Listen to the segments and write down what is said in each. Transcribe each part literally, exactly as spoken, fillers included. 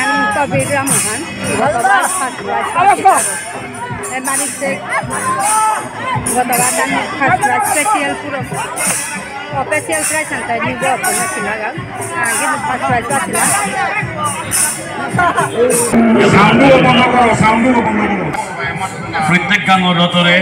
And Kabir Rahman, গতবার first prize পাইছিল। এ মানিক শেখ, গতবার তার first prize special পুরো। Special prize আনতে নিব আপনারা ছিলাগা। আগে first prize পাইছিলাম। সাউন্ড বন্ধ করো, সাউন্ড বন্ধ করো। প্রত্যেক গাঙর রতরে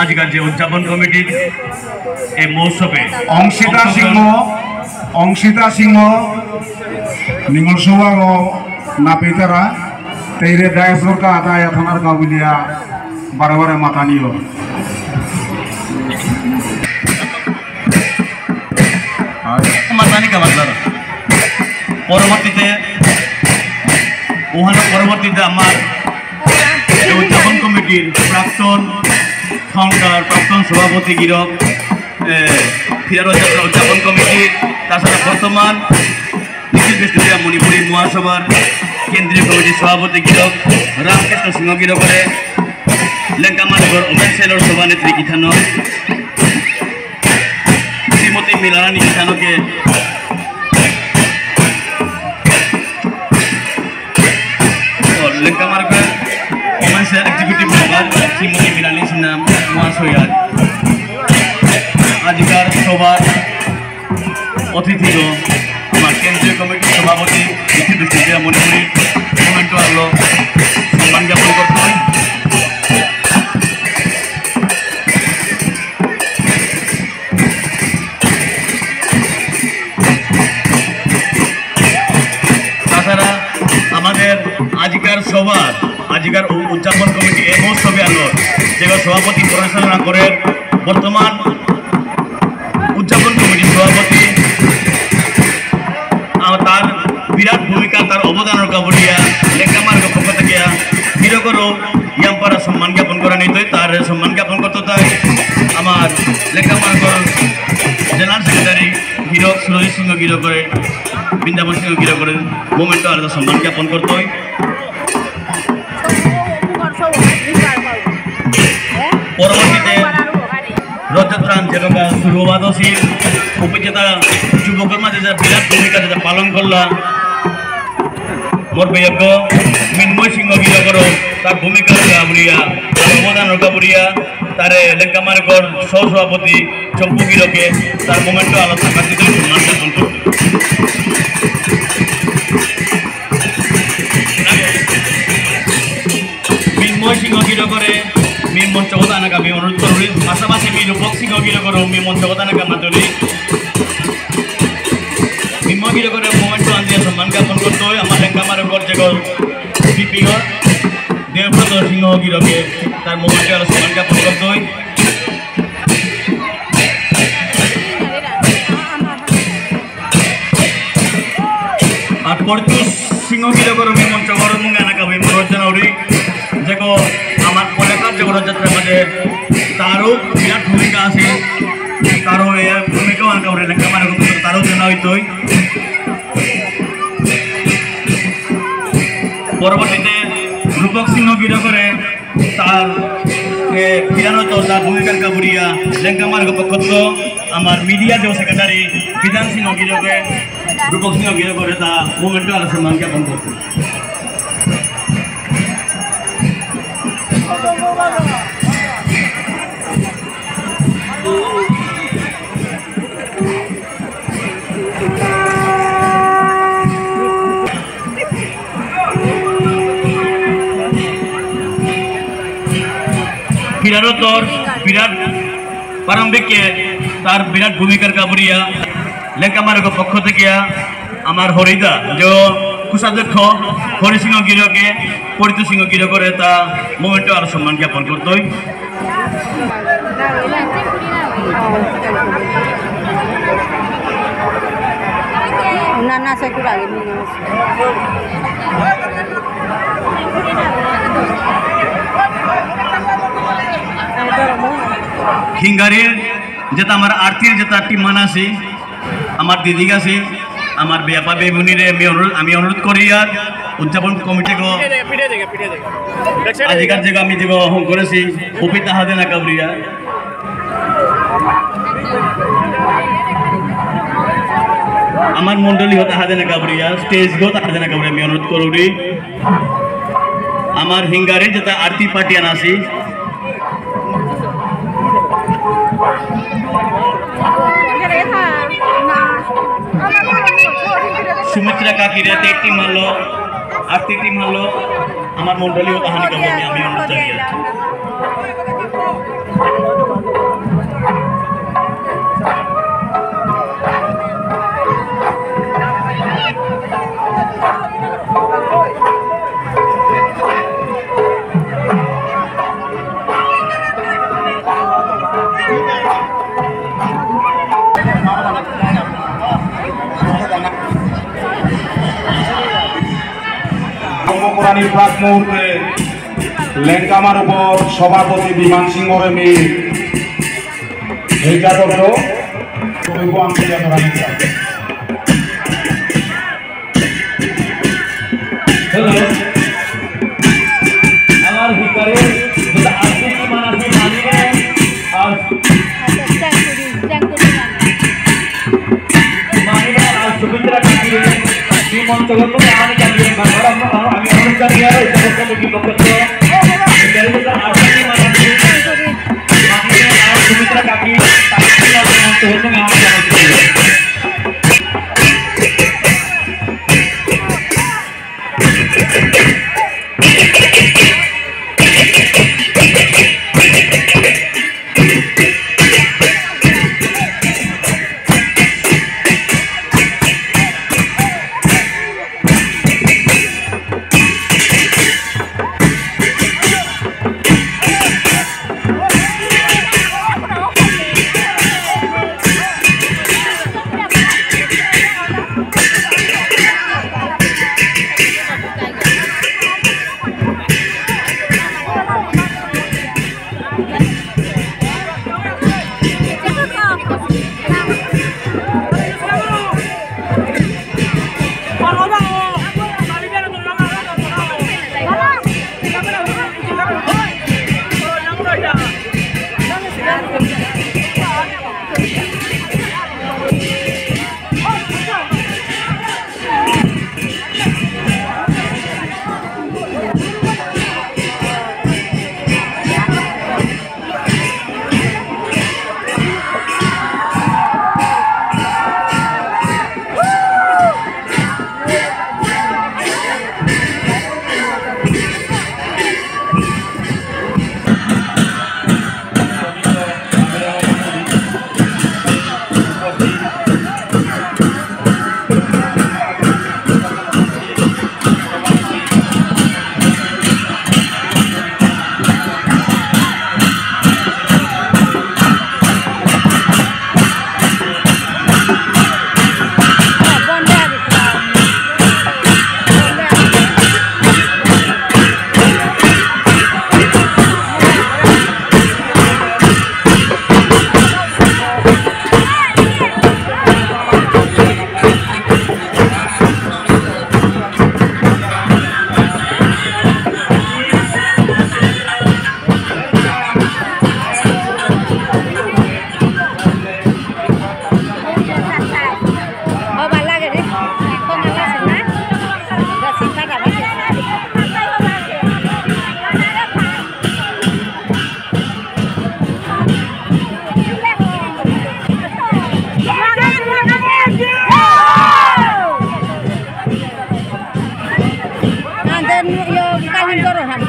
আজিকার যে উদযাপন কমিটির এই মহোৎসবে অংশিতা সিংহ, অংশিতা সিংহ, নিঙল সৌগ নাপিতারা, তেইরে ডায়াসর কা আতা ইয়া থানার কা বুলিয়া বারে বারে মাতানিও। মাতানি কা বাতলার। পরবর্তীতে, ওখানে পরবর্তীতে আমার এই উদযাপন কমিটির প্রাক্তন ফাউন্ডার, প্রাক্তন সভাপতি গিরক, এ, ফিরারথ যাত্রা উদযাপন কমিটির, তাছাড়া বর্তমান নিখিল বিষ্ণুপ্রিয়া মণিপুরী মহাসভার কেন্দ্রীয় কমিটির সভাপতি গিরক রামকৃষ্ণ সিংহ গিরকরে, লেংকামারগর ওমেন সেলর সভানেত্রী গিথানক শ্রীমতী মীরারানী গিথানকে, ও, লেংকামারগর women sell executive member Shrimati মীরারানী সিনহা মহাশয়ার আজিকার সভার অতিথিগ, আমার কেন্দ্রীয় কমিটির সভাপতি নিখিল বিষ্ণুপ্রিয়া মণিপুরী, মোমেন্টো আলো সম্মান জ্ঞাপন করতে হয়। তাছাড়া আমাদের আজিকার সভার, আজিকার উ-, উদযাপন কমিটি এই মহোৎসবে আনর যে সভাপতি পরিচালনা করে বর্তমান উদযাপন কমিটির সভাপতি, আ, তার বিরাট ভূমিকা, তার অবদানর কা বুলিয়া লেংকামারগর পক্ষ থেকে গিরকরে ইয়ামপারা সম্মান জ্ঞাপন করা নিতই, তার সম্মান জ্ঞাপন করতে তাই আমার লেংকামারগর জেনারেল সেক্রেটারি গিরক সুরজিৎ সিংহ গিরকরে, বৃন্দাবন সিংহ গিরকরে মোমেন্টো আলাদা সম্মান জ্ঞাপন করতই। পরবর্তীতে রথযাত্রা যেটা শুরু হওয়া উচিত, উপজেলা যুবকর মাঝে যে বিরাট ভূমিকা যেটা পালন করলা, মোর বিয়োগ্য মৃন্ময় সিংহ গিরকরে তার ভূমিকা বুলিয়া, তার অবদান বুলিয়া, তারে লেংকামারগর সহসভাপতি চম্পু গিরকে তার মোমেন্টো আলাদা কাটিতে সম্মান জ্ঞাপন করতই। মৃন্ময় সিংহ গিরকরে মি মঞ্চগত আনাকা মি অনুরোধ করুরি, পাশাপাশি মি রূপক সিংহ গিরকরে মি মঞ্চগত আনাকা মাতুরি। মৃন্ময় গিরকরে মোমেন্টো আন দিয়া সম্মান জ্ঞাপন করতই। আমার লেংকামারগর যেগর বিপিগর দেবব্রত সিংহ গিরকে তার মোমেন্টো আন সম্মান জ্ঞাপন করতই। আর পরিতোষ সিংহ গিরকরে মি মঞ্চগর মুঙে আনাকা মি অনুরোধ জানাউরি, যেগো আমার কলেকার যেগো রথযাত্রার মাঝে তারও বিরাট ভূমিকা আছে, তারও এই ভূমিকা আনাকা উরে লেখা মানে তারও জানা হইতই। পরবর্তীতে রূপক সিংহ গিরকরে তার, এ, ফিরানো তো তার ভূমিকার কাবুরিয়া লেঙ্কামার পক্ষত আমার মিডিয়া যে সেক্রেটারি বিধান সিংহ গিরকে, রূপক সিংহ গিরকরে তা মোমেন্টো আর সম্মান জ্ঞাপন করতে। ফিরানো তোর বিরাট প্রারম্ভিকে তার বিরাট ভূমিকার কাবুরিয়া লেঙ্কামারগ পক্ষ থেকে আমার হরিদা যে কোষাধ্যক্ষ হরি সিংহ গিরকে, পরিত সিংহ গিরকরে তা মোমেন্টো আর সম্মান জ্ঞাপন করতই। না, না, সে কুড়া আগে নিয়ে আসো। হিঙ্গারির যেটা আমার আরতির যেটা টিম মান আছে, আমার দিদি আছে, আমার বেয়াপা বেবুনিরে আমি অনুরোধ, আমি অনুরোধ করি আর উদযাপন কমিটিকে আজিকার জায়গা আমি যে হং করেছি, ওপি তাহাদে না কাবুরিয়া। আমার মণ্ডলী হতা হাদে না কাবুরিয়া, স্টেজ গো তাহাদে না কাবুরিয়া, আমি অনুরোধ করুরি। আমার হিঙ্গারে যেটা আরতি পার্টি আনাসি, সুমিত্রা কাকিরে তেটি মারলো, আরতি টিম মারলো, আমার মণ্ডলীও তাহানি কাবুরিয়া, আমি অনুরোধ জানিয়ে। কর্মকরানি প্রাক মুহূর্তে লেঙ্কামার উপর সভাপতি বিমান সিংহ রেমি এই জাতক তো আমি জানাই। হ্যালো। আমার ভিতরে যেটা আছে কি মানে আছে জানি না। আর মানিবা আর সুমিত্রা কাকিরে, শ্রীমন্ত গৌতম রাহানি কাকিরে, বারবার আমরা, আমরা, আমি অনুরোধ জানিয়ে আর এই সমস্ত লোকের পক্ষে ভিতরে যেটা আছে কি মানে আছে, মানিবা আর সুমিত্রা কাকি, তাকে কি আর মন্ত্র হচ্ছে না, আমি জানাতে চাই।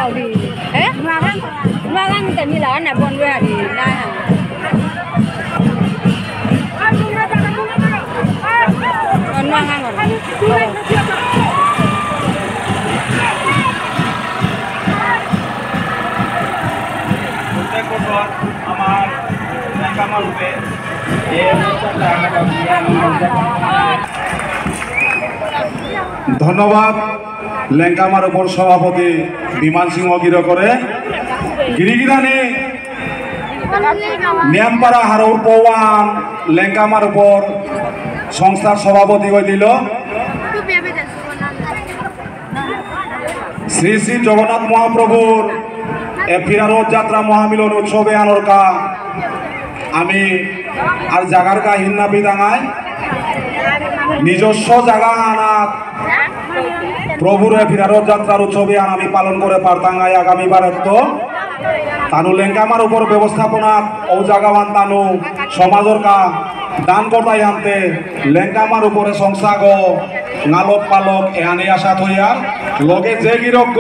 এ? নুৱাগাং, নুৱাগাং তে মিলা না বনবে হাবি, না। নুৱাগাং। প্রত্যেক বছর আমার লেংকামা রূপে এই অনুষ্ঠানটা আগামী ধন্যবাদ। লেংকামার উপর সভাপতি বিমান সিংহ গিরকরে গিরিগিরানি নিয়ামপাড়া হারৌর পৌয়ান লেংকামার উপর সংস্থার সভাপতি হয়ে দিল। শ্রী শ্রী জগন্নাথ মহাপ্রভুর এ ফিরারথ যাত্রা মহামিলন উৎসবে আনরকা আমি আর জাগার কা হিন্না পিদাঙাই নিজস্ব জাগা আনাত প্রভুর এ ফিরারথ যাত্রার উৎসবে আন আমি পালন করে পারতাঙাই আগামী বারেত্ত তানু লেংকামার উপর ব্যবস্থাপনা ও জাগাওয়ান তানু সমাজর কা দান করতাই আনতে লেংকামার উপরে সংস্থাগ নালক পালক এহানি আশা থইয়ার লগে যে গিরকগ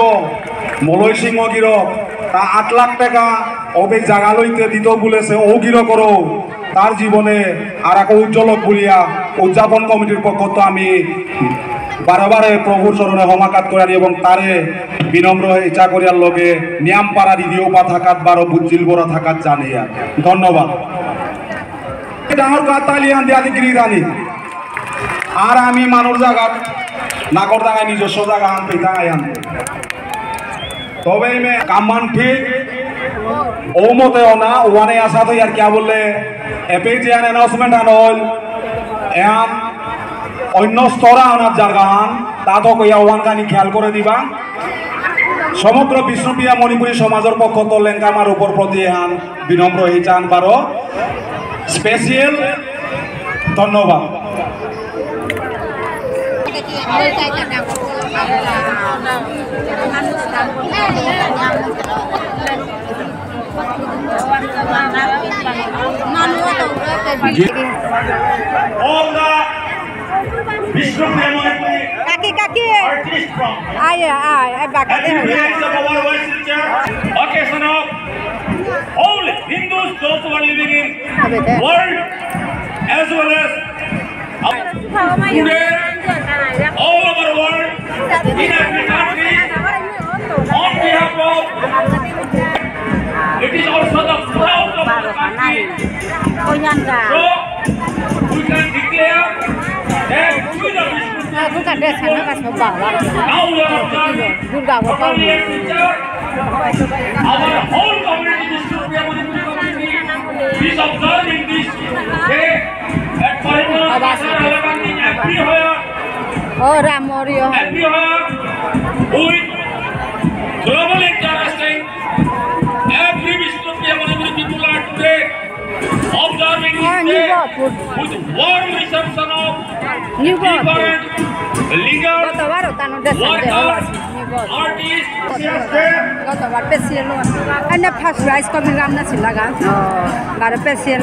মলয় সিংহ গিরক তা আট লাখ টাকা অবে জাগা লইতে দিত বুলেছে ও গিরকরও তার জীবনে আর এক উজ্জ্বল বুলিয়া উদযাপন কমিটির পক্ষত আমি বারে বারে প্রভুর চরণে হমাকাত করানি এবং তারে বিনম্র ইচ্ছা করিয়ার লগে নিয়ামপাড়া দিদিও পা থাকাত বারো বুজ্জিল বড়া থাকাত জানিয়া ধন্যবাদ। ডাঙর কাতালিয়ান দিয়া দিগিরি রানী। আর আমি মানুষ জাগাত নাকর জাগায় নিজস্ব জাগা আনতে জাগায় আনতে। তবে এই মে কামান ঠিক ও মতে অনা ওয়ানে আসা তো ইয়ার কিয়া বললে এপে যে আন অ্যানাউন্সমেন্ট আন হল এহান অন্য স্তরা আনার জায়গা আন তা তো কইয়া ওয়ান কানি খেয়াল করে দিবা। সমগ্র বিষ্ণুপ্রিয়া মণিপুরী সমাজের পক্ষ তো লেংকামার উপর প্রতি এহান বিনম্র এই চান পারো স্পেশাল ধন্যবাদ। All the Bishnupriya Manipuri কাকি, কাকি। Artist from আয়, আয়, আয়, বাঁকাতে every হবে। Village of our West Silchar, occasion of all Hindus, those who are living in হবে দে। World as well as Today, all over the world, in every country, on behalf of, it is also the proud of our country. So, we can declare that we the Bishnu, now we are observing Durga বাবা। Our whole community, Bishnupriya Manipuri community, is observing this day. At Parinal, Happy Hoya, ও Ram, Oreo. Happy Hoya, with global interaction, every Bishnupriya Manipuri people are today observing this day with warm reception of different leaders, workers, artists. গতবার পেসিয়েল, এনে first prize কবিরাম না ছিল গা। বারো পেসিয়েল,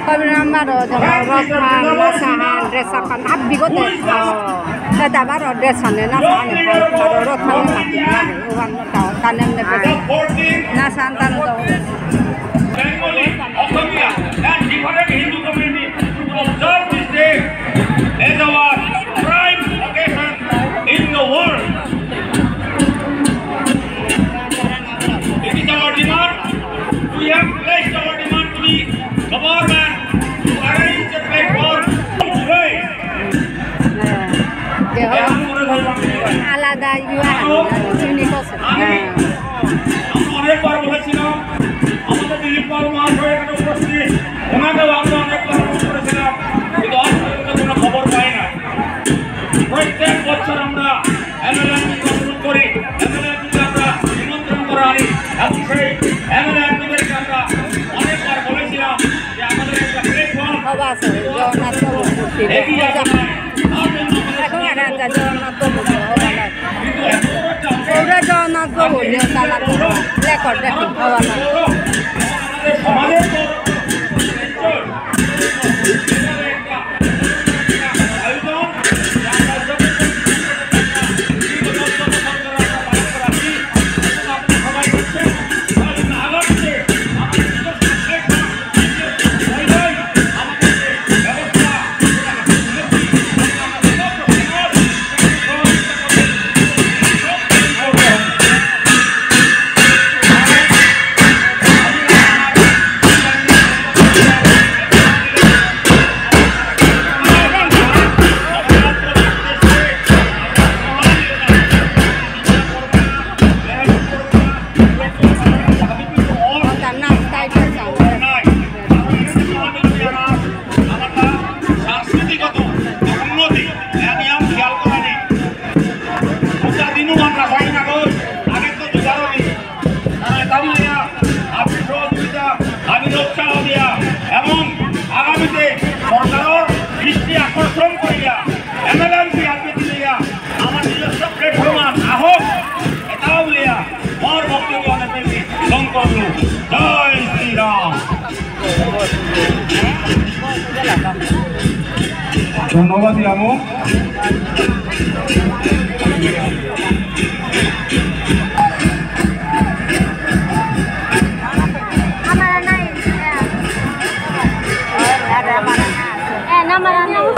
কবিরাম বারো, যেমন রথহান, নাচাহান, ড্রেস আপ হান, হাবি গতে। সেটা বারো ড্রেস আনে, নাচাহান, বারো রথহান, হাবি গতে। ওয়ান তাও, তানে এমনি পেসিয়েল। নাচাহান, তানে তো। Bengali, Assamiya, and different Hindu community to observe this day as our prime occasion in the world. It is our demand. We have placed our demand to the government to arrange a platform today. আলাদা ইউনিক আছে। আমি অনেকবার বলেছিলাম, আমাদের দিলীপ কুমার মহাশয় এখানে উপস্থিত, ওনাকেও আমরা অনেকবার ফোন করেছিলাম, কিন্তু আজ পর্যন্ত কোনো খবর পাই না। প্রত্যেক বছর আমরা এমএলএ অনুরোধ করি, এমএলএ আমরা নিমন্ত্রণ করে আনি, এবং সেই এমএলএ এমপিদেরকে আমরা অনেকবার বলেছিলাম যে আমাদের একটা প্ল্যাটফর্ম হবা আছে, জগন্নাথ প্রভু মূর্তি। এগিয়ে আসা নয়। এখন আর একটা জগন্নাথ প্রভু হবা না। ওরা জগন্নাথ প্রভু নিয়ে তালা রেকর্ড দেখুন, হবা না। ধন্যবাদ ইয়ামো।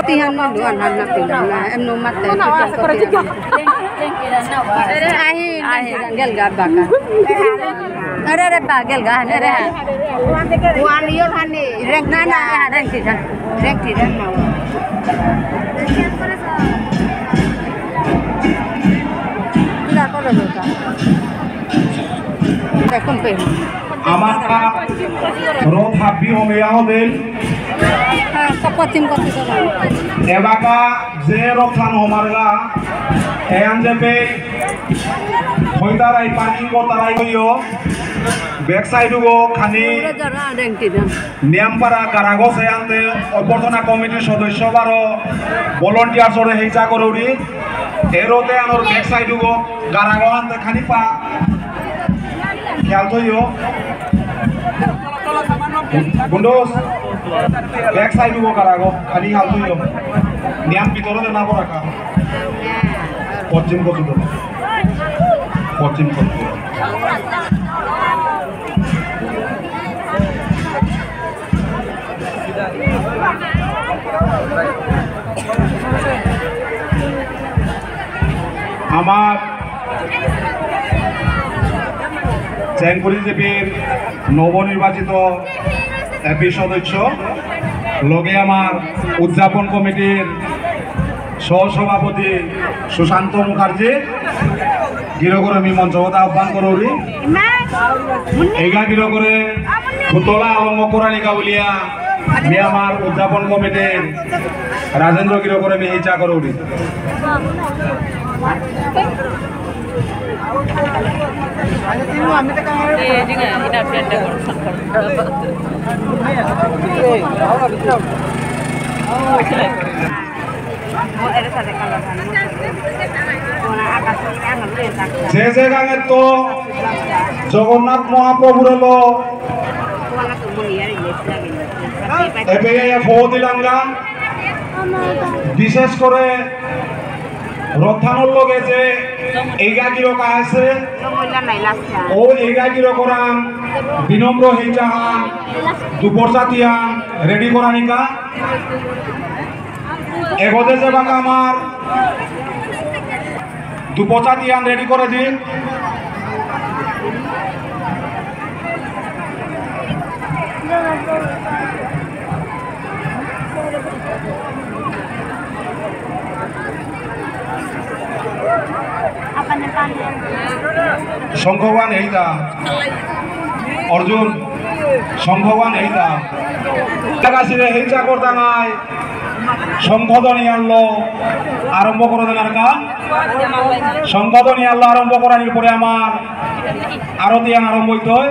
তিহান না, দুহান হান না, তিনহান না, এমন মাত্র। আহি, আহি, গেল গা বাকা। আরে, আরে, বা, গেল গা, আরে। ওয়ান ইয়ার হানি। রেংক না, না, রেংক তিহান। রেংক তিহান না। দেখুন, পেন। আমার রথ হাবি হমিয়া হদিন। হ্যাঁ, তো পশ্চিম করতে তো না। এবাকা যে রথহান হমারগা, এহান যে পে, হইতারাই parking করতারাই হইও, back side গো খানি। ওরা যারা identity দেন। নিয়ামপাড়া কারাগো সেয়ান্তে অভ্যর্থনা কমিটির সদস্য বারো volunteers ওরে হেইচা করুরি। এরোতে আমার back side গো কারাগো আনতে খানি পা খেয়াল থইও। গুন্ডোস, back side গো কারাগো খানি খেয়াল থইও। নিয়াম ভিতরে না পড়া কা। পশ্চিম কচুদর। পশ্চিম কচুদর। আমার চেংকুরি জিপির নবনির্বাচিত এপি সদস্য, লগে আমার উদযাপন কমিটির সহসভাপতি সুশান্ত মুখার্জি গিরকরে আমি মঞ্চগত আহ্বান করুরি। এইগা গিরকরে পুতলা আলম্ভ করানিকা বুলিয়া আমি আমার উদযাপন কমিটির রাজেন্দ্র গিরকরে আমি হেইচা করুরি। যে যে গাঙে তো জগন্নাথ মহাপ্রভুরে লো এপেয়া ফো দিলাঙ্গা। বিশেষ করে রথহানর লগে যে এইগা গিরক আছে, ও এইগা গিরকরাং বিনম্র হেইচাহান দুপরচা তিহান ready করানিকা। এগোতে যে বাকা আমার দুপরচা তিহান ready করে দিন। শঙ্খবান এইটা। অর্জুন, শঙ্খবান এইটা। কাশিরে হেইচা করতাঙাই। শঙ্খধ্বনি আনলো, আরম্ভ করে দেন আর কা। শঙ্খধ্বনি আনলো, আরম্ভ করার পরে আমার আরতি আরম্ভ হইতে হয়।